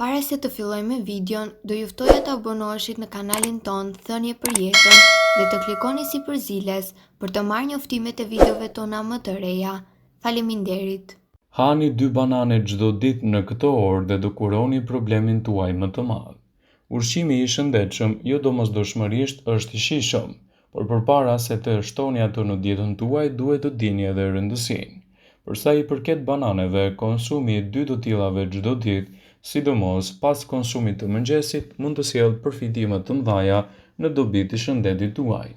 Para se të fillojmë me videon, do ju ftoja të abonoheshit në kanalin tonë Thënie për Jetën dhe të klikoni sipër ziles për të marrë njoftimet e videove tona më të reja. Faleminderit! Hani dy banane çdo ditë në këtë orë dhe do kuroni problemin tuaj më të madh. Ushqimi i shëndetshëm jo domosdoshmërisht është i shijshëm, por përpara se të shtoni atë në dietën tuaj duhet të dini edhe rëndësinë. Për sa i përket bananeve, konsumi i dy të tillave çdo ditë, sidomos pas konsumit të mëngjesit, mund të sjellë përfitime të mëdha në dobi të shëndetit tuaj.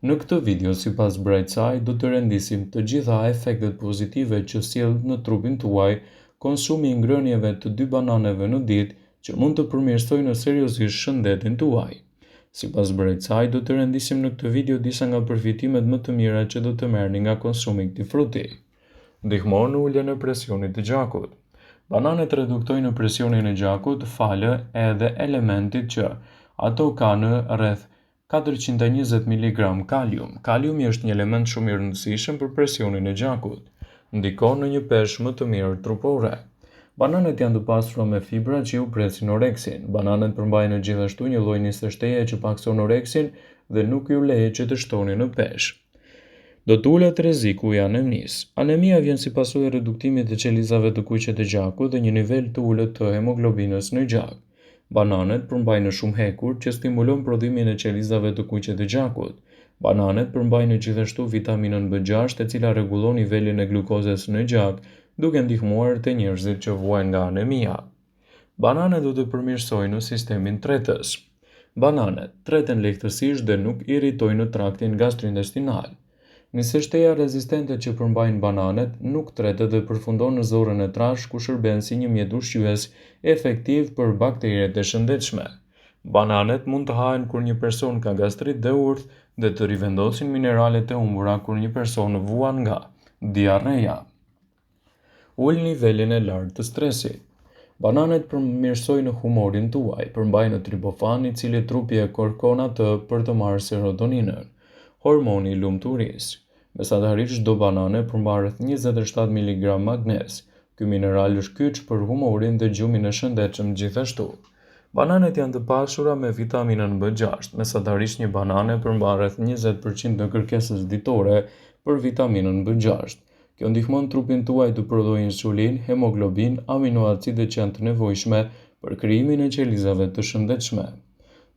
Në këtë video sipas Brightside do të rendisim të gjitha efektet pozitive që sjell në trupin tuaj konsumi i ngrënieve të dy bananeve në ditë që mund të përmirësojnë seriozisht shëndetin tuaj. Sipas Brightside do të rendisim në këtë video disa nga përfitimet më të mira që do të merrni nga konsumi i këtij fruti. Ndihmon në uljen e presionit të gjakut. Bananet reduktojnë presionin e gjakut falë edhe elementit që ato kanë rreth 420 mg kalium. Kaliumi është një element shumë i rëndësishëm për presionin e gjakut. Ndikon në një peshë më të mirë trupore. Bananet janë të pasura me fibra që ju presin oreksin. Bananet përmbajnë gjithashtu një lloj niseshteje që pakëson oreksin dhe nuk ju leje që të shtoni në peshë. Do të ulet rreziku i anemisë. Anemia vjen si pasojë e reduktimit të qelizave të kuqe të gjakut dhe një nivel të ulët të hemoglobinës në gjak. Bananet përmbajnë shumë hekur që stimulon prodhimin e qelizave të kuqe të gjakut. Bananet përmbajnë gjithashtu vitaminën B6 e cila rregullon nivelin e glukozës në gjak, duke ndihmuar te njerëzit që vuajnë nga anemia. Bananet do të përmirësojnë sistemin tretës. Bananet treten lehtësisht dhe nuk irritojnë traktin gastrointestinal. Niseshteja rezistente që përmbajnë bananet nuk tretet dhe përfundon në zorrën e trashë ku shërben si një mjet ushqyes efektiv për bakteret e shëndetshme. Bananet mund të hahen kur një person ka gastrit dhe urth dhe të rivendosin mineralet e humbura kur një person vuan nga diarreja. Ul nivelin e lartë të stresit. Bananet përmirësojnë humorin tuaj, përmbajnë triptofan i cili trupi e kërkon atë për të marrë serotoninën, hormoni i lumturisë. Mesatarisht çdo banane përmban rreth 27 mg magnez. Ky mineral është kyç për humorin dhe gjumin e shëndetshëm gjithashtu. Bananet janë të pasura me vitaminën B6. Mesatarisht një banane përmban rreth 20% të kërkesës ditore për vitaminën B6. Kjo ndihmon trupin tuaj të prodhojë insulinë, hemoglobinë, aminoacide që janë të nevojshme për krijimin e qelizave të shëndetshme.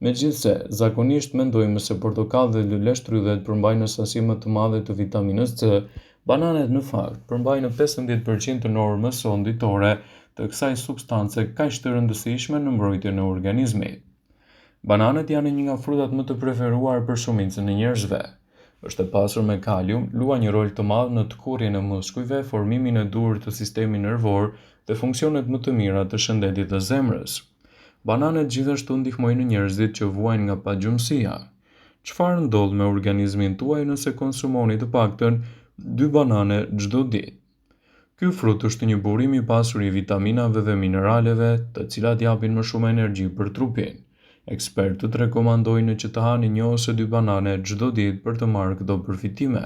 Megjithëse, zakonisht mendojmë se portokallet dhe luleshtrydhet përmbajnë sasi më të madhe të vitaminës C, bananet në fakt përmbajnë 15% të normës sonë ditore të kësaj substance kaq të rëndësishme në mbrojtjen e organizmit. Bananet janë një nga frutat më të preferuar për shumicën e njerëzve. Është e pasur me kalium, luan një rol të madh në tkurrjen e muskujve, formimin e duhur të sistemit nervor dhe funksionet më të mira të shëndetit të zemrës. Bananet gjithashtu ndihmojnë njerëzit që vuajnë nga pagjumësia. Çfarë ndodh me organizmin tuaj nëse konsumoni të paktën dy banane çdo ditë? Ky frut është një burim i pasur i vitaminave dhe mineraleve, të cilat japin më shumë energji për trupin. Ekspertët rekomandojnë që të hani një ose dy banane çdo ditë për të marrë këto përfitime.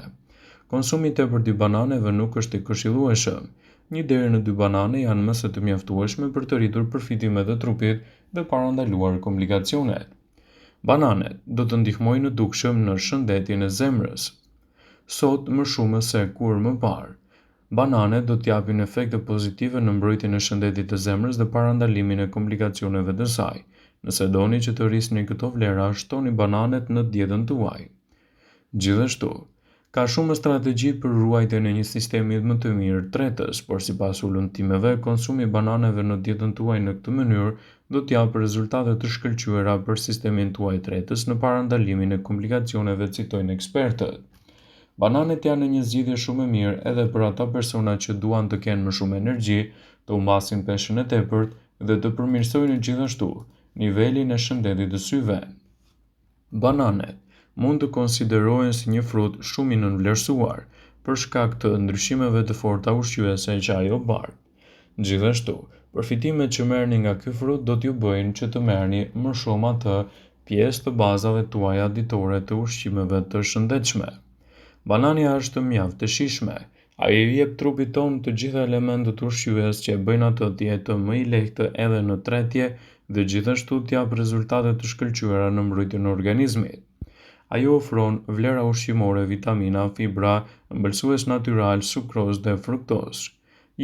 Konsumi i tepërt i bananeve nuk është i këshillueshëm. Një deri në dy banane janë më se të mjaftueshme për të rritur përfitimet e trupit dhe parandaluar komplikacionet. Bananet do të ndihmojnë dukshëm në shëndetin e zemrës. Sot më shumë se kurrë më parë, bananet do të japin efekte pozitive në mbrojtjen e shëndetit të zemrës dhe parandalimin e komplikacioneve të saj. Nëse doni që të rrisni këto vlera, shtoni bananet në dietën tuaj. Gjithashtu, ka shumë strategji për ruajtjen e një sistemi më të mirë tretës, por sipas hulumtimeve, konsumi i bananeve në dietën tuaj në këtë mënyrë do të japë rezultate të shkëlqyera për sistemin tuaj tretës në parandalimin e komplikacioneve, citojnë ekspertët. Bananet janë një zgjidhje shumë e mirë edhe për ata persona që duan të kenë më shumë energji, të humbasin peshën e tepërt dhe të përmirësojnë gjithashtu nivelin e shëndetit të syve. Bananet mund të konsiderohen si një frut shumë i nënvlerësuar për shkak të ndryshimeve të forta ushqyese që ajo bart. Gjithashtu, përfitimet që merrni nga ky frut do t'ju bëjnë që të merrni më shumë atë pjesë të bazave tuaja ditore të ushqimeve të shëndetshme. Banania është mjaft e shijshme. Ai i jep trupit tonë të gjitha elementët ushqyes që e bëjnë atë të jetë më i lehtë edhe në tretje dhe gjithashtu të japë rezultate të shkëlqyera në mbrojtjen e organizmit. Ajo ofron vlera ushqimore, vitamina, fibra, ëmbëlsues natyralë, sukrozë dhe fruktozë.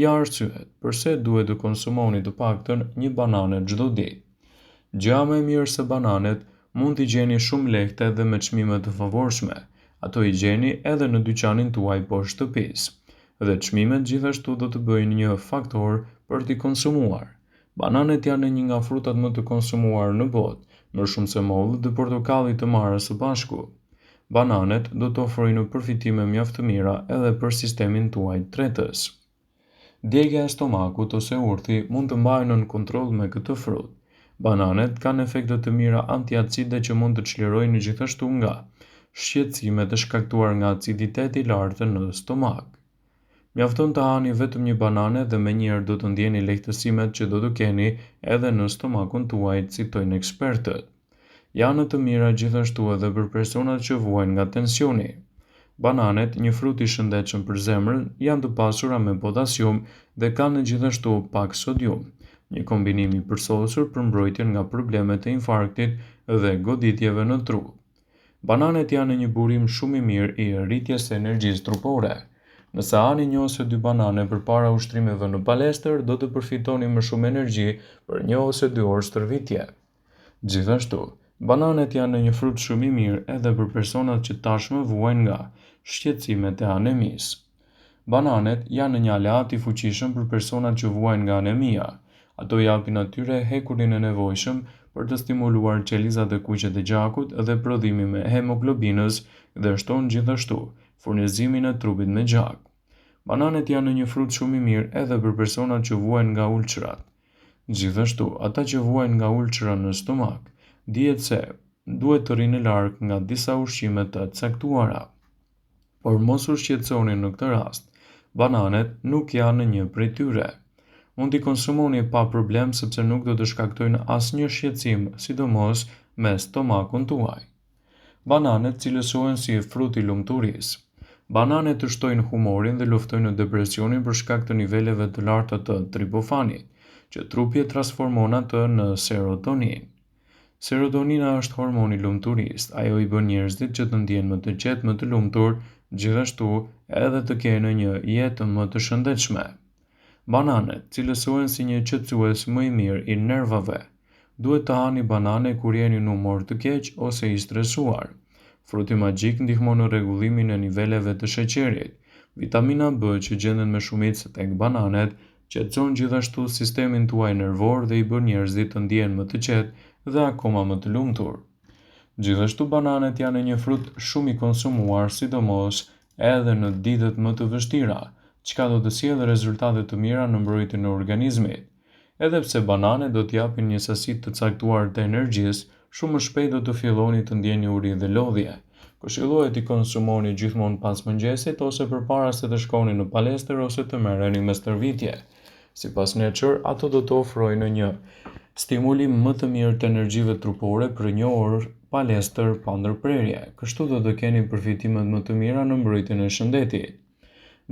Ja arsyet përse duhet të konsumoni të paktën një banane çdo ditë. Gjëja më e mirë se bananet mund t'i gjeni shumë lehtë edhe me çmime të favorshme. Ato i gjeni edhe në dyqanin tuaj poshtë shtëpisë. Dhe çmimet gjithashtu do të bëjnë një faktor për t'i konsumuar. Bananet janë një nga frutat më të konsumuar në botë, më shumë se mollët dhe portokalli të marra së bashku. Bananet do të ofrojnë përfitime mjaft të mira edhe për sistemin tuaj tretës. Djegia e stomakut ose urthi mund të mbahen nën kontroll me këtë frut. Bananet kanë efekte të mira antiacide që mund të çlirojnë gjithashtu nga shqetësimet e shkaktuar nga aciditeti i lartë në stomak. Mjafton të hani vetëm një banane dhe menjëherë do të ndjeni lehtësimet që do të keni edhe në stomakun tuaj, citojnë ekspertët. Janë të mira gjithashtu edhe për personat që vuajnë nga tensioni. Bananet, një frut i shëndetshëm për zemrën, janë të pasura me potasium dhe kanë gjithashtu pak sodium, një kombinim i përsosur për mbrojtjen nga problemet e infarktit dhe goditjeve në tru. Bananet janë një burim shumë i mirë i rritjes së energjisë trupore. Nëse hani një ose dy banane përpara ushtrimeve në palestër, do të përfitoni më shumë energji për një ose dy orë stërvitje. Gjithashtu, bananet janë një frut shumë i mirë edhe për personat që tashmë vuajnë nga shqetësimet e anemisë. Bananet janë një aleat i fuqishëm për personat që vuajnë nga anemia. Ato i japin atyre hekurin e nevojshëm për të stimuluar qelizat e kuqe të gjakut dhe prodhimin e hemoglobinës dhe shton gjithashtu furnizimin e trupit me gjak. Bananet janë një frut shumë i mirë edhe për personat që vuajnë nga ulçrat. Gjithashtu, ata që vuajnë nga ulçra në stomak, dihet se duhet të rrinë larg nga disa ushqime të caktuara. Por mos u shqetësoni në këtë rast, bananet nuk janë një prej tyre. Mund t'i konsumoni pa problem sepse nuk do të shkaktojnë asnjë shqetësim, sidomos me stomakun tuaj. Bananet cilësohen si frut i lumturisë. Bananet të shtojnë humorin dhe luftojnë depresionin për shkak të niveleve të larta të tripofanit, që trupi e transformon atë në serotonin. Serotonina është hormoni i lumturisë. Ajo i bën njerëzit që të ndjehen më të qetë, më të lumtur, gjithashtu edhe të kenë një jetë më të shëndetshme. Bananet cilësohen si një qetësues më i mirë i nervave. Duhet të hani banane kur jeni në humor të keq ose i stresuar. Fruti magjik ndihmon në rregullimin e niveleve të sheqerit. Vitamina B që gjendet me shumicë tek bananet, qetëson gjithashtu sistemin tuaj nervor dhe i bën njerëzit të ndjehen më të qetë dhe akoma më të lumtur. Gjithashtu bananet janë një frut shumë i konsumuar, sidomos edhe në ditët më të vështira, çka do të sjellë rezultate të mira në mbrojtjen e organizmit. Edhe pse bananet do të japin një sasi të caktuar të energjisë, shumë më shpejt do të filloni të ndjeni uri dhe lodhje. Këshillohet t'i konsumoni gjithmonë pas mëngjesit ose përpara se të shkoni në palestër ose të merreni me stërvitje. Sipas Nature, ato do të ofrojnë një stimulim më të mirë të energjive trupore për një orë palestër pa ndërprerje. Kështu do të keni përfitimet më të mira në mbrojtjen e shëndetit.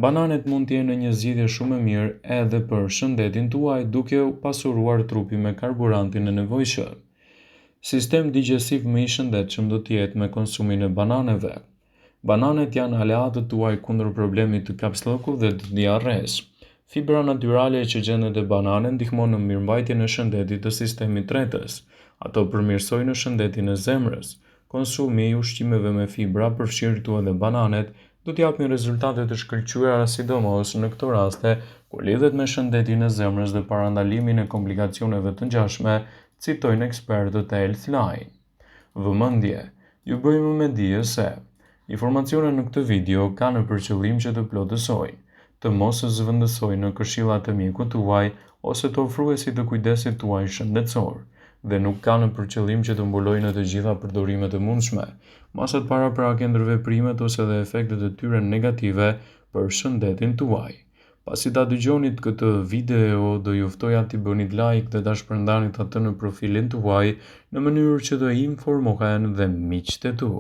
Bananet mund të jenë një zgjidhje shumë e mirë edhe për shëndetin tuaj duke u pasuruar trupin me karburantin e nevojshëm. Sistem digjestiv më i shëndetshëm do të jetë me konsumin e bananeve. Bananet janë aleatët tuaj kundër problemit të kapsllëkut dhe të diarresë. Fibra natyrale që gjendet te bananet ndihmon në mirëmbajtjen e shëndetit të sistemit tretës. Ato përmirësojnë shëndetin e zemrës. Konsumi i ushqimeve me fibra, përfshirë këtu edhe bananet, do të japin rezultate të shkëlqyera sidomos në këto raste kur lidhet me shëndetin e zemrës dhe parandalimin e komplikacioneve të ngjashme, citojnë ekspertët e Healthline. Vëmendje! Ju bëjmë me dije se informacionet në këtë video kanë për qëllim që të plotësojnë, të mos zëvendësojnë këshillat e mjekut tuaj ose të ofruesit të kujdesit tuaj shëndetësor dhe nuk kanë për qëllim që të mbulojnë të gjitha përdorimet e mundshme, masat paraprake, ndërveprimet ose dhe efektet e tyre negative për shëndetin tuaj. Pasi ta dëgjonit këtë video, do ju ftoja t'i bënit like dhe ta shpërndanit atë në profilin tuaj në mënyrë që të informohen dhe miqtë e tu.